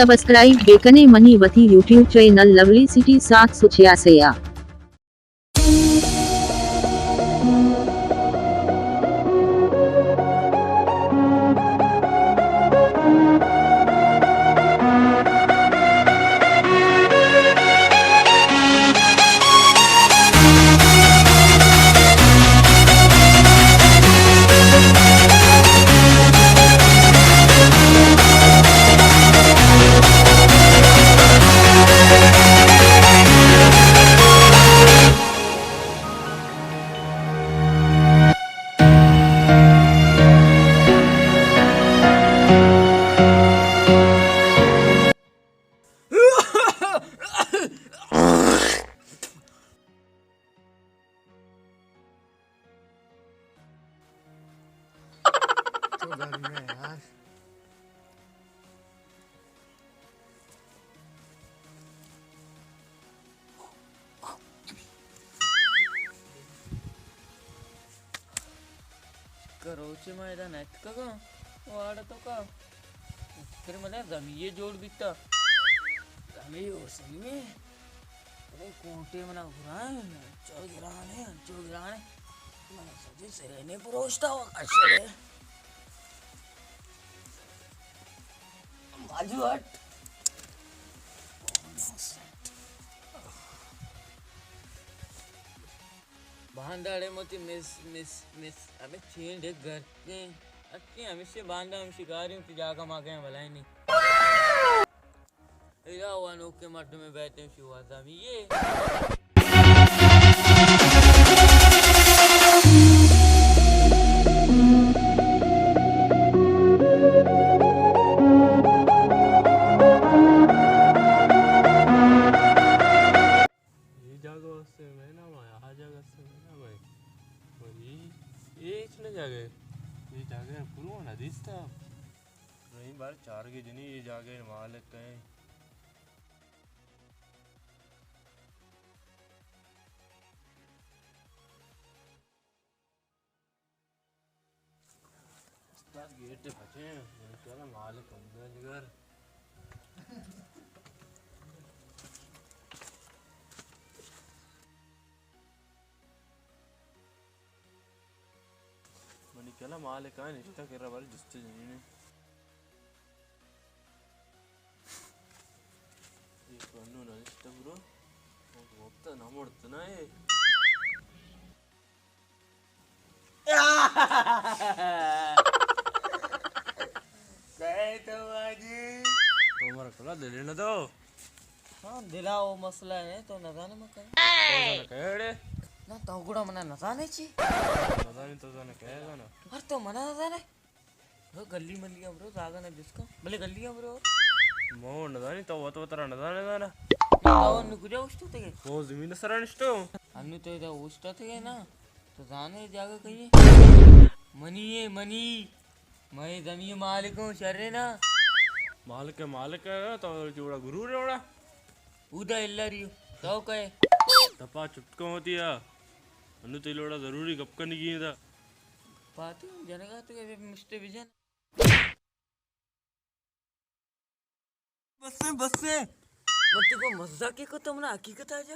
سبسکرائب بکنے منی وتی YouTube channel lovely city سات سو چھیاسی ءَ۔ تو گرم ئے یار۔ کروچے ما ادا نیتکگاں، واڑ توکا۔ پھر منا زمین جوڑ بیتا۔ زمین او سہی میں۔ ارے کونٹے منا گرائیں، انچو گران ئے، انچو گران ئے۔ منا سجے سرے نے پروشتا ہوا کشے۔ باجو ہٹ۔ بانداڑے موتی مس، مس، مس، ہمے چینڈ گرکیں۔ اچھے ہمیشہ باندا ہم شکاری ہوں، تو جاگہ ما گئے بلائیں نہیں۔ اے یا وانو کے مردم بیٹھے شو آدمی یہ۔ اے جاگہ است ایں، مئے نام ءَ، آ جاگہ است ایں، مئے نام ءَ۔ اور اے، اے ہچ نہ جاگہ ایں۔ اے جاگہ ایں، پورو نہ دیستا۔ نہیں بار چارگے جنی، اے جاگہ ایں، مالک ایں۔ استاد گیٹ پچیں، من کہنا مالک ہمدا جگر۔ منی کلا مالک آئے نشتہ کرا بارے جستے جنینے۔ یہ تو انو نہ نشتہ برو۔ وقت نہ مڑت نہ ہے۔ کئے تو واجی؟ تو مارا کلا دلے نہ دو۔ ہاں، دلا او مسئلہ ہے، تو نزانے ما کئے۔ تو زانا کئے اڑے؟ نہ، تو گڑا منا نزانے چی؟ نزانے تو زانا کئے زانا؟ ہر تو منا نزانے؟ برو گلی ملی ہم برو، زاگا نہ جس کا۔ بلے گلی ہم برو۔ مو نزانی تو وت وترا نزانے زانا۔ تو انو کجا اوشتو تگے؟ مو زمین سرا نشتو۔ انو تو ادا اوشتا تگے نا۔ تو زانے جاگہ کئیے؟ منی ہے، منی۔ مئے زمین مالک ہوں، شر ہے نا۔ مالک ہے، مالک ہے، تو جوڑا گرور ہے اوڑا۔ اودا اللہ ریو، تو کئے؟ تپا چٹکا ہوتی ہے۔ انو تئی لوڑا ضروری گپ کنگی ہے دا۔ پاتی جنگا تو مشتے بجن۔ بس، بس۔ من تئی گو مزاک کو، تو منا حقیقت آ جا۔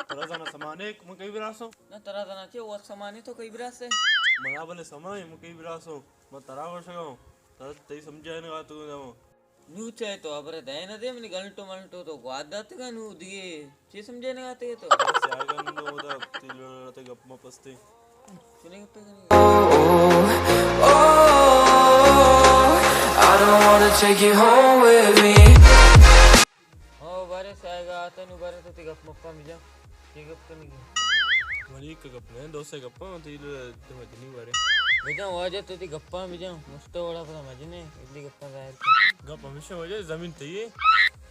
ترا زانا سمانے، من کئی براسوں؟ نہ، ترا زانا چے، وہ سمانے تو کئی براسے؟ منا بلے سمائے، من کئی براسوں؟ من ترا گوشگاؤں، ترا تئی سمجھائے نہ تو نہ۔ نو چاہے تو ابرے دے نہ دے، منی گلٹو ملٹو تو گوات داتگا، نو دیے چی سمجھے نہ آتے تو؟ بس یار گندو دا تیل رتے گپ ما پستے۔ چنے گپے کنی؟ Oh, I don't wanna take you home with me. او بارے سائے گا آتا، نو بارے تو تی گپ مپا مجا۔ چی گپ کنگی؟ منی یک گپ نہ، دو سے گپاں، تئی ل-، تو مجنی بارے۔ بجاں واجہ تو تی گپاں بجاں، مستو وڑا پدا مجنے، ادلی گپاں ظاہر کن۔ گپ ہمیشہ واجہ زمین تئی ہے۔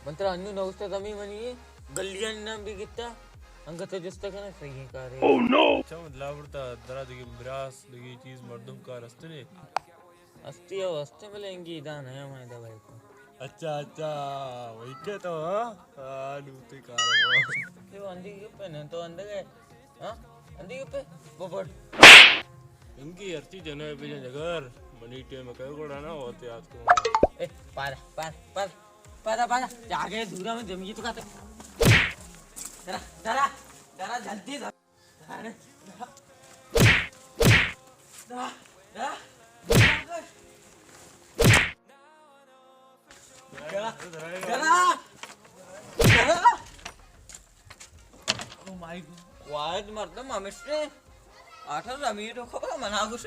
من ترا انو نہ گوشتا زمین منی ہے، گلیاں نام بھی گتا، انگت تو جستا کنا صحیح کارے۔ Oh no! اچھا، من دلا برتا درا دگہ براس، دگہ چیز مردم کار ہستنے۔ ہستی او ہستے بلے انگی دان ہے ہمیں دوائی کو۔ اچھا، اچھا، وہی کہ تو، ہاں؟ ہاں، لوتے کارو۔ کہ وہ اندی گپے نہ تو اندگے، ہاں؟ اندی گپے، ببڑ۔ انگی ہرچی جنوے بجن جگر، منی ٹیم کئے گوڑا نا ہوتے آت کو۔ اے، پار، پار، پار۔ پدا، پدا، جاگے دورا میں زمین تو کھاتے۔ درا، درا، درا، جلدی درا۔ درا، درا، درا۔ درا، درا، درا۔ او مائی گاڈ۔ واحد مردم ہمیش نے۔ آٹھ زمین تو خبر منا گوش۔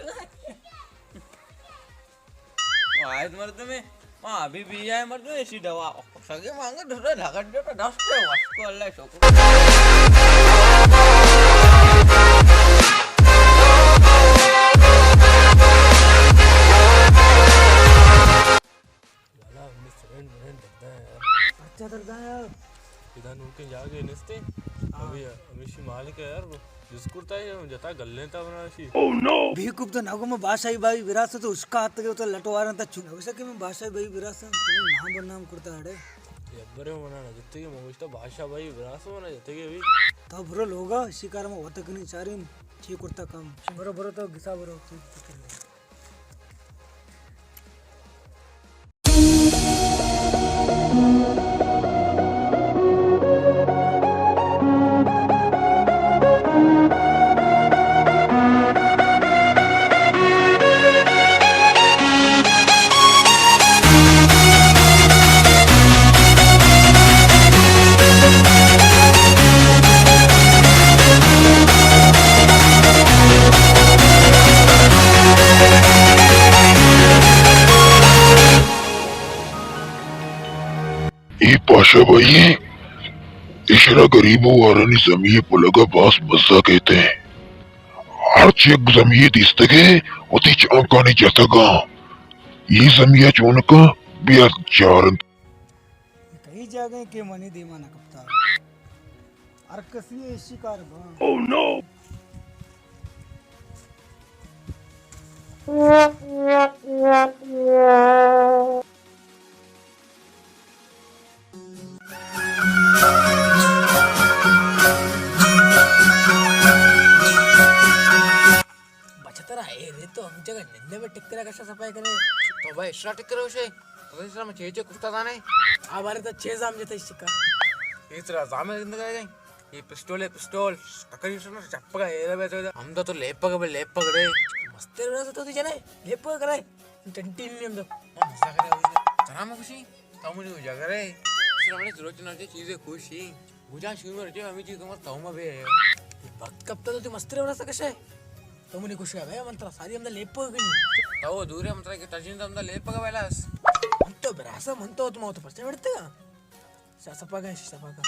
واحد مردم ہے۔ ما ابھی بھی آئے مردم ایسی دوا۔ سگے مانگے دوسرے لگت دے تو دس پہ وش کو اللہ شکر۔ لالا، ہمیں سرنڈ مرنڈ درد ہے یار۔ اچھا درد ہے یار۔ ادا نوکیں جاگے نستے۔ ہاں۔ ابھی ہمیشی مالک ہے یار، جس کرتا ہے، جتا گلیں تا بنا شی۔ بیوقوف تو نگو میں بادشاہی بھائی وراثت تو اس کا ہاتھ کے تو لٹوارن تا چون۔ ہو سکے میں بادشاہی بھائی وراثت تو نام بدنام کرتا ہے۔ یہ برے منا نہ جتے کہ میں گوشتا بادشاہ بھائی وراثت منا جتے کہ ابھی۔ تو برو لوگا، اسی کار میں وقت کنی چارین چی کرتا کام۔ برو، برو تو گسا برو۔ اے پاشا بھائی، ایشرا گریب و وارانی زمین پلگا باز مزہ کہتے ہیں۔ ہرچ یک زمین دیستگے وتی چانکانی جتگاں۔ اے زمین چونکا بیا چارنت۔ اے کئی جاگہ ایں کہ منی دیما نہ کپتا۔ ہر کسی ء ایشی کار باں۔ Oh no! بچہ ترا اے رے تو ہم جگہ نندے میں ٹکرا کشا صفائی کرے۔ تو بھائی اشرا ٹکرا ہوشے۔ تو اس طرح میں چھ چھ کشتا تھا نہیں۔ آ بارے تو چھ زام جتا اس کا۔ اس طرح زام زندگی گئی۔ یہ پسٹول ہے، پسٹول۔ ٹکری سنا چپکا اے رے بیٹھے۔ ہم تو تو لیپک بے لیپک رے۔ مستر رہا تو تو جنے لیپک کرے۔ ٹنٹی نہیں ہم تو۔ ہاں، مزہ کرے۔ ترا میں خوشی۔ تو مجھے اجاگر ہے۔ اس طرح میں ضرورت نہ چیزیں خوشی۔ بجا شروع کر جو ہمیں چیز تمہارا تو میں بھی ہے۔ وقت کب تک تو مستر بنا سکش ہے؟ تو مجھے خوش ہے بھائی، من ترا ساری ہم لیپ گئی۔ تو دور ہے، من ترا کہ تجین تو ہم لیپ کا بیلاس۔ من تو براسا، من تو تم تو پرچے بڑھتے گا۔ سا سپا گئے، سپا کا۔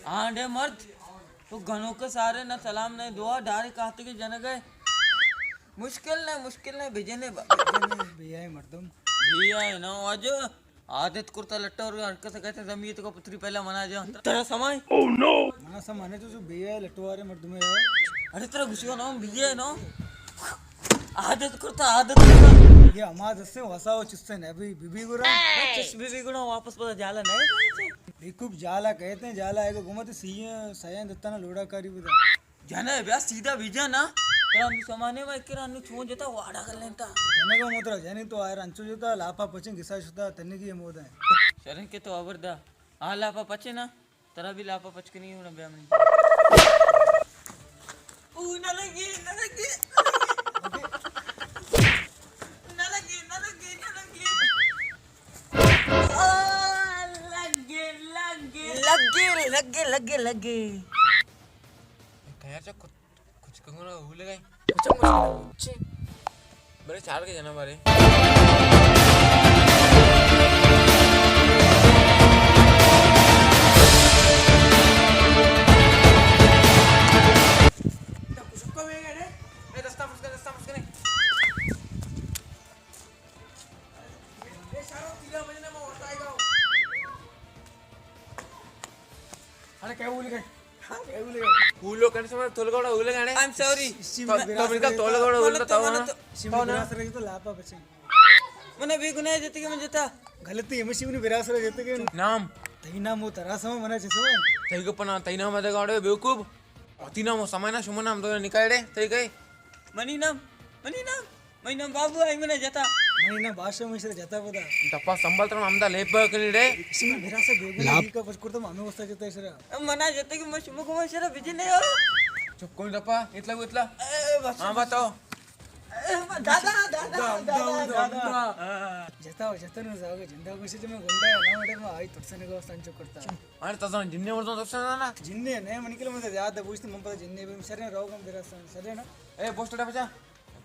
آنڈے مرد، تو گنوک سارے نہ سلام نہ دعا، ڈائریکٹ آتے کے جنگ ہے۔ مشکل نہ، مشکل نہ، بجنے با-، بجنے۔ بے آئے مردم۔ بے آئے نہ، واجہ عادت کرتا لٹا اور ہر کس کہتے زمین تو کو پتری پہلا منا جا۔ ترا سمائے؟ Oh no! منا سمانے تو جو بے آئے لٹوارے مردم ہے۔ ارے ترا گسی کا نام بے آئے نا۔ عادت کرتا، عادت کرتا۔ یہ ہما دستے وسا و چستے نہ بی، بی بی گرا۔ چس بی بی گرا واپس پتا جالا نہ ہے۔ بیوقوف جالا کہتے ہیں، جالا ہے کہ گمت سی سیاں دتانا لوڑا کاری بدا۔ جانا ہے بیا سیدھا بھیجا نا۔ ترا ہم سمانے میں کرا نو چون جتا واڑا کر لیتا۔ جانا کا مطلب جانی تو آئر انچو جتا، لاپا پچن گسا شتا، تنگی مودا ہے۔ شرن کے تو ابر دا۔ آ لاپا پچے نا۔ ترا بھی لاپا پچ کنی ہونا بیا منی۔ او، نہ لگے، نہ لگے، نہ لگے۔ نہ لگے، نہ لگے، نہ لگے۔ آ، لگے، لگے۔ لگے، لگے، لگے، لگے۔ خیر سے کت-، کچھ کنگنا ہو لگائیں۔ کچھ مشکل ہے۔ چی؟ بڑے چار کے جنا مارے۔ ارے کیا بول گئے؟ ہاں، کیا بول گئے؟ بولو کنے سے میں تھول گوڑا بول گئے۔ I'm sorry۔ تو، تو بلکہ تھول گوڑا بول تو، تو تو، نا۔ تو، تو نا۔ براسرے تو لاپا بچے۔ من بے گناہ جتے کہ من جتا۔ غلطی ہمیشی منی براسرے جتے کہ۔ نام۔ تئی نام و ترا سما منا چہ سما؟ تئی گپ نا، تئی نام دے گاڑے بیوقوف۔ وتی نام و سما نا، شما نام دو نکاڑے، تئی گئے۔ منی نام، منی نام، منی نام بابو آئی منا جتا۔ منی نام بادشاہ، من شرا جتا پدا۔ دپا سنبھال ترا ہمدا لیپ کنی ڑے۔ اسی میں میرا سے بیگو لاپ۔ کا پچ کرتا ہمیں واسطہ جتا ہے شرا۔ منا جتے کہ میں شما کو شرا بجی نہیں ہو۔ چپ کوئی دپا، اتلا اتلا۔ اے بس۔ ہاں بتاؤ۔ اے دادا، دادا، دادا، دادا۔ جتا ہو، جتا نو زاگو جندا گوشی جو میں گنڈا ہے نا، وڈے میں آئی ترسنے گوستان چو کرتا۔ ارے تزان جننے ورزان ترسنے نا؟ جننے نہیں، من کل مجھے یاد ہے، بوشت من پتا جننے بھی شرے روگم درستان، شرے نا؟ اے بوشت ڈا بچا۔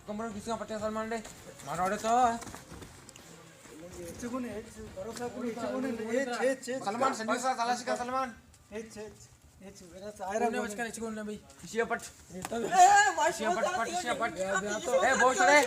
کمرو کسی کا پٹیا سلمان ڈے۔ مارا وڈے تو۔ سلمان سنجو سا تلاشی کا سلمان۔ اسی پٹ۔ اسی پٹ، پٹ، اسی پٹ۔ اے بوشت ڈے۔